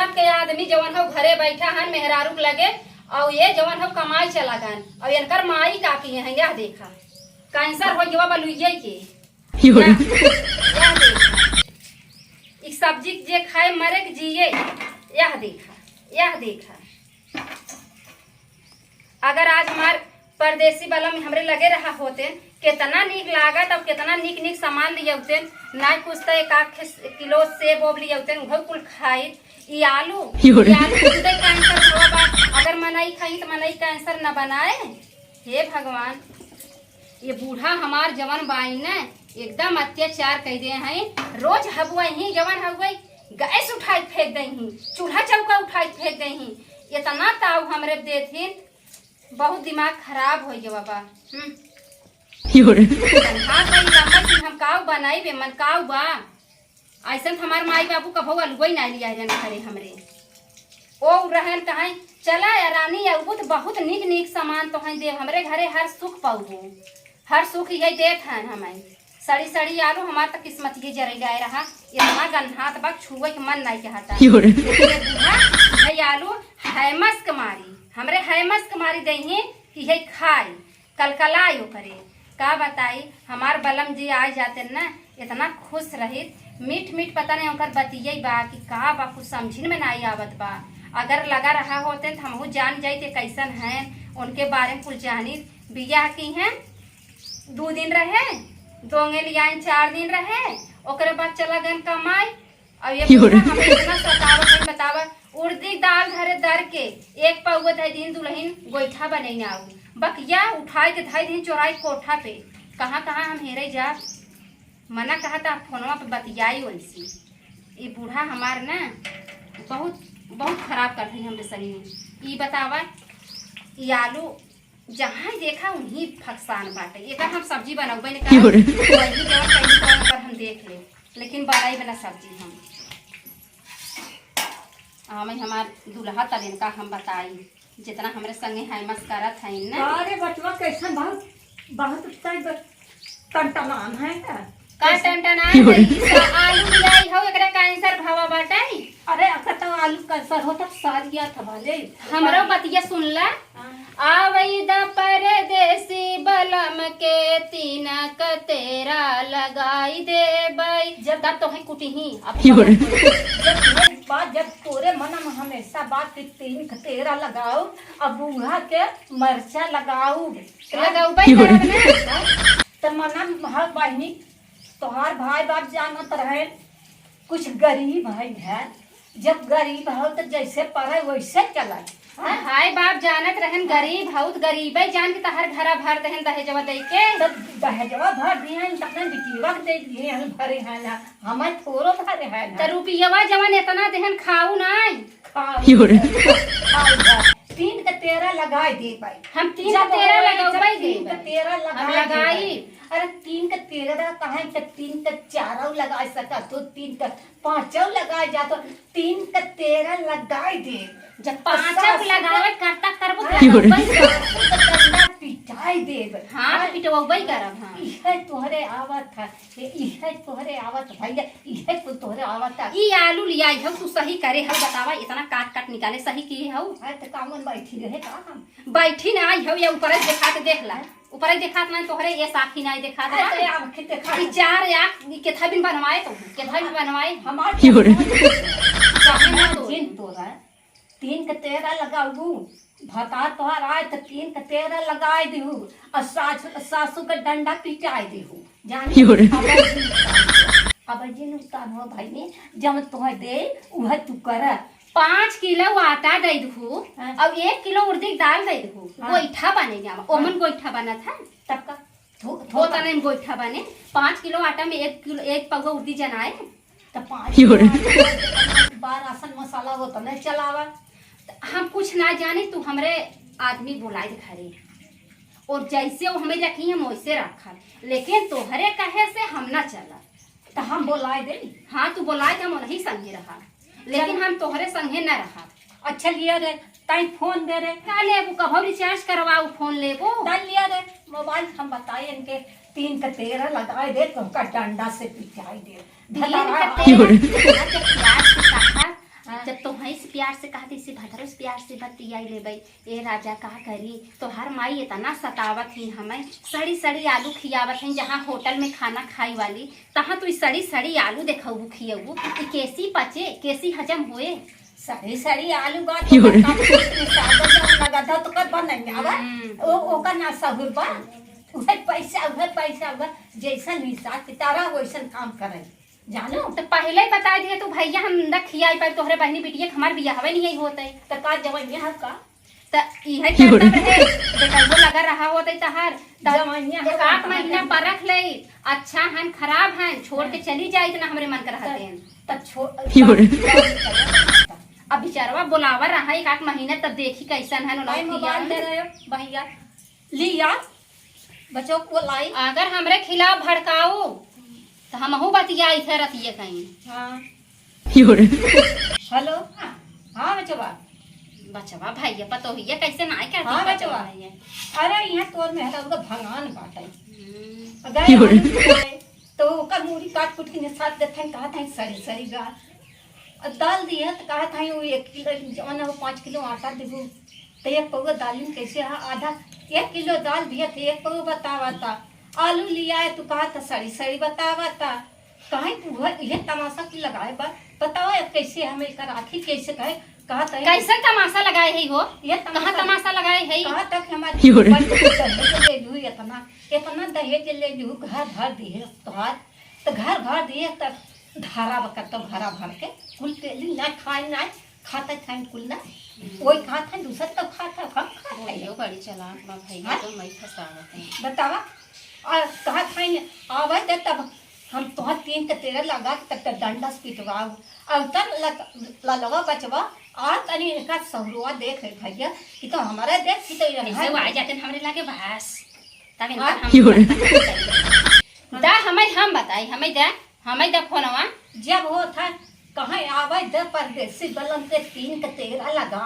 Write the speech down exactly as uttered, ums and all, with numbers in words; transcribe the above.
के आदमी जवन हौ घरे बैठा हन मेहरारू के लगे, अउ ये जवन हौ कमाई चला गन, अउ इनकर माई का किहे हैं, यह देखा, कैंसर होइ गवा बा लुइये के। योरे। यह, यह देखा, एक सब्जी के जे खाए मरे के जिए, यह देखा, यह देखा। अगर आज हमार परदेसी बलम हमरे लगे रहा होतेन, केतना नीक लागत अउ केतना नीक नीक सामान लियौतेन, ना कुछ त एक आध किलो सेब ओब लियौतेन, उहो कुल खाइत। ई आलू, योरे। ई आलू खुदे कैंसर भवा बा, अगर मनई खाई त मनई कैंसर न बनाए। हे भगवान, ये बूढ़ा हमार जवन बाई न, एकदम अत्याचार कइ दे हैं। रोज हबुआ ही जवन हबुआ गैस उठाई फेंक दे ही, चूल्हा चौका उठाई फेंक दे ही, इतना ताव हमरे देथिन। बहुत दिमाग खराब होइ गवा बा। हम्म। योरे। हाँ, तो ई लंबा से हम काऊ बनाई बे, मन काऊ बा। अइसन त हमार माई बाबू कभो अलुआ ही ना लिया रहन घरे हमरे। ओ रहन कहें, "चला या रानी, अउबू त बहुत नीक नीक सामान तोहई देब, हमरे घरे हर सुख पउबू, हर सुख यही देत हन हमई।" सड़ी सड़ी आलू हमार त किस्मत ये जरई लाए रहा, इतना गन्हात बा, छुए के मन नाई कहता। योरे। लेकिन ये बूढ़ा, ये आलू हैमस के मारी, हमरे हैमस के मारी देही कि ये खाई, कलकलाई ओकरे। का बताई, हमार बलम जी आ जाते न, इतना खुश रहित, मीठ मीठ पता नहीं ओकर बतिये बा कि का बा, कुछ समझिन में नाई आवत बा। अगर लगा रहा होते त हमहू जान जाइत कैसन हैं, उनके बारे में कुछ जानी। बियाह की हैं, दू दिन रहे, दोंगे लियाइन चार दिन रहे, ओकरे बाद चला गन कमाई। अब ये योरे। बूढ़ा हमें इतना सतावत है, बतावा, उड़दी दाल धरे दर के एक पौवा धइ दिन दुलहिन गोइठा बनई ना आऊ, बकिया उठाई के धइ दिन चोराई कोठा पे। कहाँ कहाँ हम हेरे जा, मना कहा था फोनवा पे बतियाई उनसे। ई बूढ़ा हमार ना बहुत, बहुत खराब करती हमरे संगे। ई बतावा, ई आलू जहाँ देखा वहीं फकसान बाटे। एकर हम सब्जी बनौबे नहीं करब। योरे। वही जवन कहीं पर हम देख ले, लेकिन बनाई बना सब्जी हम। हमें हमार दुल्हा तब इनका हम बताई, जितना हमरे संगे हैमस करत हैं ना। अरे बचवा, कैसन बहुत, बहुत तय ब-, टनटनान है ना। का टनटनान है? योरे। ई सा-, आलू लियाई हो, एकरा कैंसर भवा बाटे। अरे, अगर तो आलू कैंसर हो, तब सारिया था भले। हमरो बतिया सुन ला। हाँ। आवई द परदेसी बलम के तीन क तेरा लगाई देबई। जब तब तोहे कुटिही। अब योरे। जब ये बात, जब तोरे मन में हमेशा बात कि तीन क तेरा लगाओ, अब बूढ़ा के मरचा लगाओ। लगाओ भाई योरे। करब ना। त मना हर बहिनी, तोहार भाई बाप जानत रहे, कुछ गरीब है, है। जब गरीब हो तो जैसे पड़े वैसे चले, हाँ? भाई बाप जानत रहन गरीब हो तो गरीबे जान के तहर घरा भर देहन दहेजवा दे के। तब दहेजवा भर दिहन, तब अपने बिटिया के दे दिहन, भरे हैं ना, हमें थोड़ो भरे हैं ना। तो रुपयवा जवन इतना देहन खाऊ नाई। खाऊ। योरे। खाऊ है। तीन के तेरह लगाई दे भाई। हम तीन के जब तेरह होए, जब लगौबै तीन देबै। के तेरह हम लगाई लगाई। देबै। अरे तीन के तेरह कहाँ है, जब तीन के चारों लगा सकत हो, तीन के पाँचों लगा जा तो तीन के तेरह लगाई दे। जब पाँचों के लगावे करता करबो हाँ, तो लगौबै। सासू के डंडा पिटाई देब। हाँ, तो हाँ। पिटवौबै करब, हाँ। इहे तोहरे आवत है, ये इहे तोहरे आवत भैया, इहे कुल तोहरे आवत है। ई आलू लियाई हौ, तू सही करे हौ, बतावा, इतना काट काट निकाले, सही किहे हौ? हाँ, तो कामन बैठी रहे का हम? बैठी ना आई हौ, या ऊपर देखात देख ला। हाँ। ऊपर देखात ना तोहरे, ये साखी ना देखात हाँ, बा। तो ये आँखें देखा ई चार आँख, ई केथा बिन बनवाए तो, केथा बिन बनवाए। हमार योरे। चाहे ना हमार तो। जिन तोरा तीन के तेरह लगाऊ, भतार तोहार आए त तीन के तेरह लगाए दिहू, और सास-, सासू के डंडा पिटाए दिहू। जानी? योरे। अब जिन, अब जिन उतार हो भाई ने, जब तोहे दे, उहे तू कर। पाँच किलो आटा दे दिहू, हाँ। और एक किलो उड़दी के दाल दे दिहू। हाँ। गोइठा बने जावा, हाँ। ओमन गोइठा बनत है। तब का? थो-, थो-, थोता नहीं गोइठा बने। पाँच किलो आटा में एक किलो, एक पौवा उड़दी जनाए। तो पाँच योरे। किलो आटा, बार राशन मसाला हो तो नहीं चलावा। तो हम कुछ ना जानी, तू हमरे आदमी बोलाए घरे। और जैसे वो हमें रखी, हम वैसे रखब। लेकिन तोहरे कहे से हम ना चलब। तो हम बोलाए दे। हाँ, तू बोलाए दे, हम वही संगे रहा। लेकिन चल। हम तोहरे संगे न रहब। अच्छा लिया रे, ताई फोन दे रे। का लेबू, कभो recharge करवाऊ, फोन लेबू? ताई लिया रे, मोबाइल हम बताए इनके, तीन के तेरह लगाए दे, तोहका डंडा से पिटाई दे। तीन के भतारा तेरह, जब प्यार से कहा, हाँ। जब तोहई प्यार से कहत, इसे भतरो से प्यार से बतियाई लेबै। ए राजा, का करी, तोहार माई इतना सतावत ही हमें, सड़ी सड़ी आलू खियावत हैं। जहाँ होटल में खाना खाई वाली, तहाँ तू ई सड़ी सड़ी आलू देखबू खियबू, ई कैसी पचे, कैसी हजम होए? सड़ी सड़ी आलू बा, तो योरे। काट के साग में लगा था, तो कब बनेंगे? अब हम्म। ओ, ओकर ना सहूर बा, उहे पैसा, उहे पैसा, उहे जैसन हिसाब किताब, वैसन काम करे। जानो? तो पहले ही बता दिए तू भैया, हम न खियाई पाई तोहरे बहनी बिटिया के, हमार बियाहवे नहीं होते। तो का जवनिया है का? त इहे योरे। करता रहे, बेटउओ लगा रहा होते तहार। त जवनिया एक है आध का? महीना परख ले, अच्छा हन, खराब हन, छोड़ के चली जाई, इतना हमरे मन कर रहते हैं। त छो-, योरे। अब बेचारवा बोलावा रहा एक आध महीना, तब देखी कैसन हन, भाई, उलट मोबाइल दिया। दे रहे हो, भैया। लिया, बचवा को लाई। अगर हमरे खिलाफ भड़काऊ, तो हमहू बतियाई थे रतिये कहीं। हाँ। योरे। हेलो। हाँ, बचवा। बचवा, भैया, पतोहिया कैसे नाई करती हाँ, बचवा। पतोहिया? अरे, यहाँ तोर मेहरा उनका भगवान बाटे। हम्म। अगर योरे। हम तो ओकर मूड़ी काट कूट के निसात देत हैं, कहत हैं, "सड़ी, सड़ी बा।" और दाल दिए तो कहत हैं, "वो एक किलो, जौन हो, पाँच किलो आटा देबू।" तो एक पौवा दाल में कैसे है, आधा, एक किलो दाल दिए थे, एक पौवा बतावा था। आलू लिया है, तू कहा था, "सड़ी, सड़ी बतावा था।" कहीं तू घर इहे तमाशा की लगाए बा, बताओ, अब कैसे हम एकर आखिर कैसे कहे, कहत हैं। कैसन तमाशा लगाए है हो? ये तमाशा कहाँ तमाशा लगाए है? कहाँ तक हमारी योरे। बच्ची के दहेज ले लू इतना, इतना दहेज ले लू, घर भर दिए तोहार, तो घर भर दिए तब धारा बकर तो घरा भर के कुल पेली ना खाए ना खाते खाए कुल ना, हम्म। कोई खात है, दूसर तो खात है, हम खात है। बोलियो बड़ी चालाक बा भैया, हाँ? तो मैं फंसावत है। बतावा, आ, कहत है, आवे दे तब हम तोहर तीन के तेरह लगा के तब डंडा से पिटवाऊ। और तब लत-, ललवा बचवा, आ तनी इनका सहुरुआ देख ले भैया, कि तो हमारा देख, कि तो ये कैसे वो आ जाते हैं हमरे लागे बस, तब इनका हाँ? हम योरे। दा हमें हम बताई, हमें दा, हमें दा फोनवा। जब होत है, कहाँ आवे दे परदेसी बलम के तीन के तेरह लगा